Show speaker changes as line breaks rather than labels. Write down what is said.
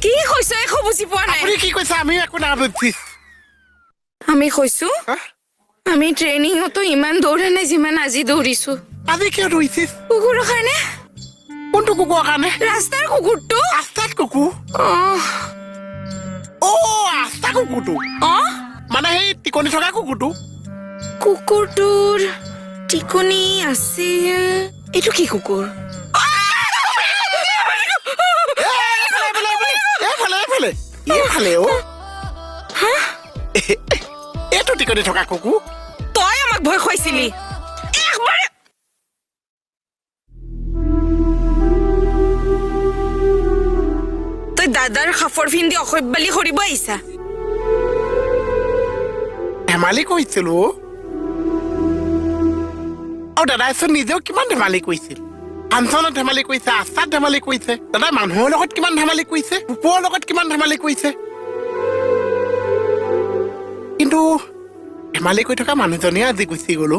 কি কৈছ, একো বুজি পোৱা নাই।
আপুনি কি কৈছে আমিও একো নাবুজি।
আমি কৈছো,
হা?
আমি ট্ৰেইনিঙতো ইমান দৌৰা নাই যিমান আজি দৌৰিছো।
আজি কিয় দৌৰিছিস?
কুকুৰৰ কাৰণে।
কোনটো কুকুৰৰ কাৰণে?
ৰাস্তাৰ কুকুৰটো।
ৰাস্তাত কুকুৰ?
অ।
অ, ৰাস্তা কুকুৰটো।
অ।
মানে সেই টিকনি থকা কুকুৰটো।
কুকুৰটোৰ টিকনি আছিল? এইটো কি কুকুৰ?
এইফালে, এইফালে, এইফালে, এইফালে, এইফালে। অ, এইটো টিকনি থকা কুকুৰ।
তই আমাক ভয় খুৱাইছিলি একবাৰে। তই দাদাৰ সাফৰ ফিন্দি অসভ্যালি কৰিব আহিছা?
ধেমালি কৰিছিলো অ। আৰু দাদাইচোন নিজেও কিমান ধেমালি কৰিছিল। ফাংচনত ধেমালি কৰিছে, ৰাস্তাত ধেমালি কৰিছে, দাদাই মানুহৰ লগত কিমান ধেমালি কৰিছে, কুকুৰৰ লগত কিমান ধেমালি কৰিছে। কিন্তু ধেমালি কৰি থকা মানুহজনীয়ে আজি গুচি গলো।